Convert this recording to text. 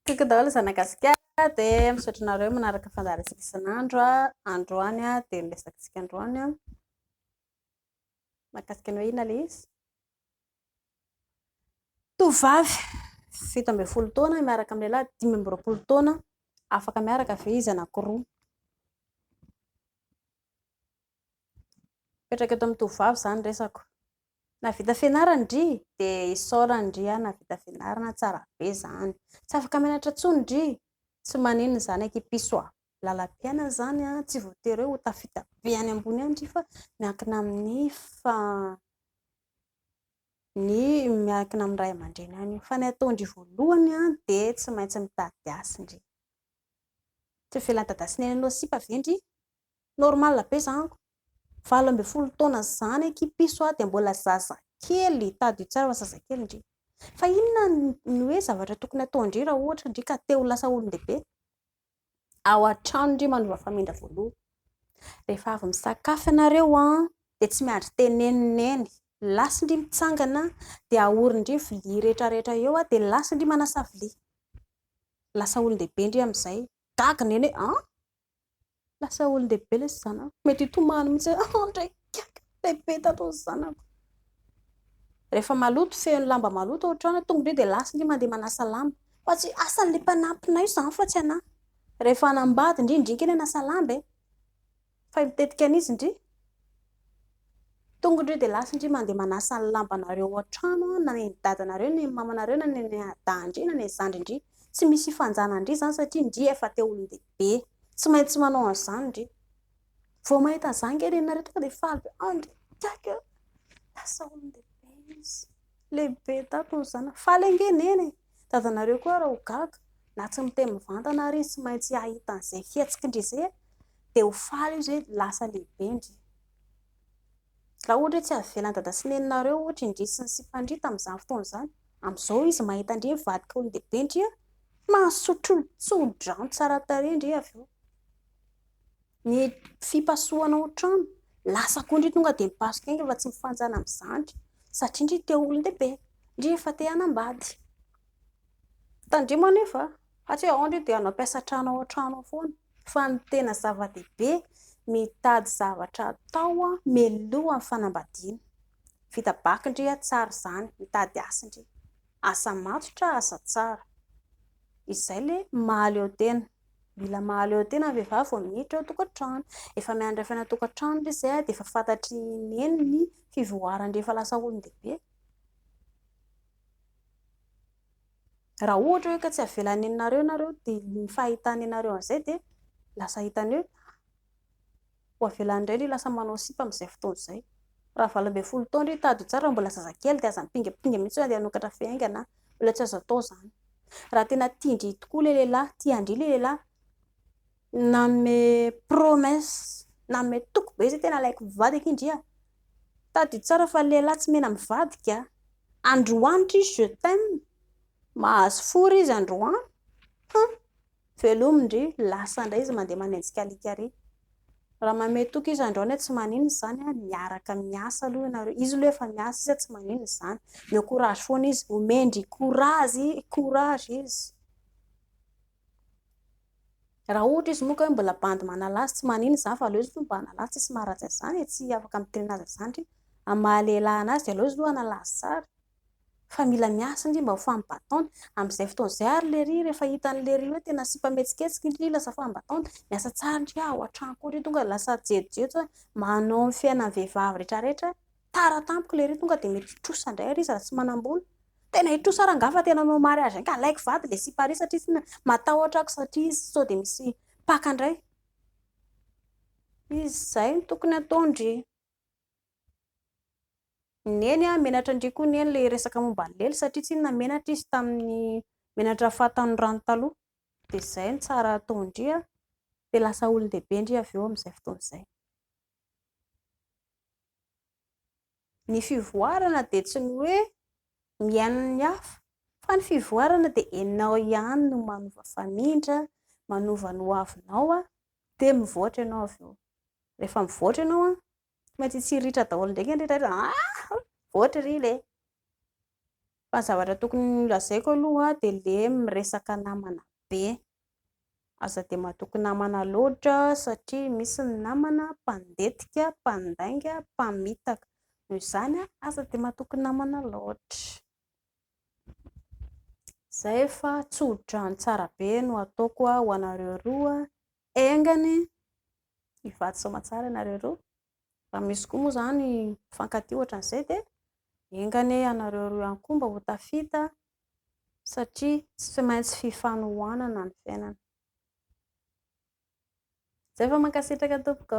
Coucou daholo zanagasikara dia misaotra anareo manaraka fandaharantsika isan'andro. Androany dia ny resakantsika androany mahakasika ny hoe inona ilay izy? Tovovavy 17 taona miaraka amin'ny lehilahy 25 taona, afaka miaraka ve izy anankiroa? Mipetraka eto amin'ny tovovavy izany ny resako. Nahavita fianarana ndry? Dia isaorana ndry aho nahavita fianarana, tsara be izany. Tsy afaka mianatra intsony ndry? Tsy maninona izany akia piso a! Lalam-piainana izany an, tsy voatery hoe ho tafita be any ambony any ndry fa miankina amin'ny fa ny miankina amin'ny ray aman-dreny ihany io. Fa ny ataon-dry voalohany an, dia tsy maintsy mitady asa ndry. Tsy avelan'i dada sy neny hanao sipa ve ndry? Normal be zany ko. 18 taona zany akia piso a dia mbola zazakely, tadidio tsara fa zazakely ndry. Fa inona ny hoe zavatra tokony ataon-dry raha ohatra ndry ka te ho lasa olon-dehibe? Ao an-trano ndry manova famindra voalohany. Rehefa avy misakafo ianareo an, dia tsy miandry tenenin'i neny. Lasa ndry mitsangana dia ahorin-dry vilia rehetrarehetra eo dia lasa ndry manasa vilia. Lasa olon-dehibe ndry amin'izay. Gaga neny hoe an! Lasa olon-dehibe ilay zanako. Mety hitomany mihitsy hoe an! Ndray gaga lehibe tato ny zanako. Rehefa maloto, feno lamba maloto ao an-trano, tonga ndry dia lasa ndry mandeha manasa lamba. Fa tsy asan'ilay mpanampinay io izany fa tsy anà. Rehefa hanambady ndry, ndry kely hanasa lamba e. Fa mitetika an'izy ndry. Tonga ndry dia lasa ndry mandeha manasa ny lambanareo ao an-trano, na ny dadanareo, na ny mamanareo, na ny adahan-dry, na ny zandrin-dry. Tsy misy ifanjana ndry izany satria ndry efa te olon-dehibe. Tsy maintsy manao an'izany ndry. Vao mahita an'izany ange reninareo tonga dia faly be. Ah ndry, gaga. Lasa olon-dehibe izy. Lehibe tato ny zanako. Faly ange neny e. Dadanareo koa ary ho gaga. Na tsy miteny mivantana ary izy tsy maintsy hahita an'izay fihetsik'ndry izay dia ho faly izy hoe lasa lehibe ndry. Raha ohatra hoe tsy avelan'i dada sy neninareo ohatra i ndry sy ny sipan-dry tamin'izany fotoana izany, amin'izao izy mahita an-dry mivadika olon-dehibe ndry a, mahasotro tso-drano tsara tarehy ndry avy eo. Ny fipasohana ao an-trano, lasa koa ndry tonga dia mipasoka haingana fa tsy mifanjana amin'ny zandry satria ndry te ho olon-dehibe, ndry efa te hanambady. Tandremo anefa fa tsy hoe ao ndry dia hanao mpiasa trano ao an-trano ao foana fa ny tena zava-dehibe mitady zavatra atao mialohan'ny fanambadiana. Vita bac ndry tsara izany, mitady asa ndry. Asa matotra, asa tsara. Izay ilay mahaleo tena. Mila mahaleo tena ny vehivavy vao miditra ao an-tokantrano. Efa mianatra fiainan-tokantrano ndry izay dia efa fantatr'i Neny ny fivoarany rehefa lasa olon-dehibe. Raha ohatra hoe ka tsy avelan'ny neninareo ianareo dia ny fahitany anareo an'izay dia lasa hitany hoe ho avelany indray ry lasa manao sipa amin'izay fotoana izay. Raha 18 taona ry tady tsara mbola zazakely dia aza mipingapinga mihitsy hoe andeha hanokatra fiaingana, mbola tsy azo atao izany. Raha tena tian-dry tokoa ilay lehilahy, tian-dry ilay lehilahy, nanome promesse, nanome toky be izy hoe tena alaiko vady akia ndry a! Tadidio tsara fa ny lehilahy tsy mena mivadika. Androany ry je t'aime. Mahazo fo ry izy androany. Hum. Velomy ndry, lasa indray izy mandeha manenjika alika ary. Raha manome toky izy androany hoe tsy maninona izany an, miaraka miasa aloha ianareo. Izy aloha efa miasa izy tsy maninona izany. Omeo courage foana izy. Omen-dry courage, courage izy. Raha ohatra izy moa ka hoe mbola bandy manala azy, tsy maninona izany fa aleo izy aloha mba hanala azy, tsisy maharatsy an'izany e, tsy afaka miteny azy an'izany ndry. Amin'ny maha lehilahy an'azy dia aleo izy aloha hanala azy tsara. Fa mila miasa ndry mba ho femme battante. Amin'izay fotoana izay ary lery rehefa hitan'i lery hoe tena sipa mihetsiketsika ndry lasa femme battante, miasa tsara ndry ao an-trano koa ndry tonga lasa jejojejo hoe manao ny fiainan'ny vehivavy rehetrarehetra, tara tampoka lery tonga dia mety hitrosa indray ary izy raha tsy manam-bola. Tena hitrosa rangahy fa tena hanao mariage ka alaiko vady le sipa ary satria tsy matahotra ako satria izy sao dia misy mpaka indray. Izay no tokony ataon-dry. Neny a, menatra ndry koa neny le resaka momba ny lely satria tsy inona menatra izy tamin'ny menatra fahatanorany taloha. Dia izay no tsara ataon-dry a, dia lasa olon-dehibe ndry avy eo amin'izay fotoana izay. Ny fivoarana dia tsy ny hoe mihaino ny hafa fa ny fivoarana dia ianao ihany no manova famindra, manova ny hoavinao dia mivoatra ianao avy eo. Rehefa mivoatra ianao tsy maintsy hitsiriritra daholo ndraiky ny rehetra rehetra, ah! Mivoatra ery le. Fa ny zavatra tokony holazaiko aloha dia ilay miresaka namana be, aza dia matoky namana loatra satria misy ny namana mpandetika, mpandainga, mpamitaka, noho izany aza dia matoky namana loatra. Izay fa tso-drano tsara be no ataoko ho anareo roa, enga anie hivady soamantsara ianareo roa, raha misy koa moa izany mifankatia ohatran'izay dia enga anie ianareo roa ihany koa mba ho tafita satria tsy maintsy fifanohanana ny fiainana. Izay fa mankasitraka tompoko.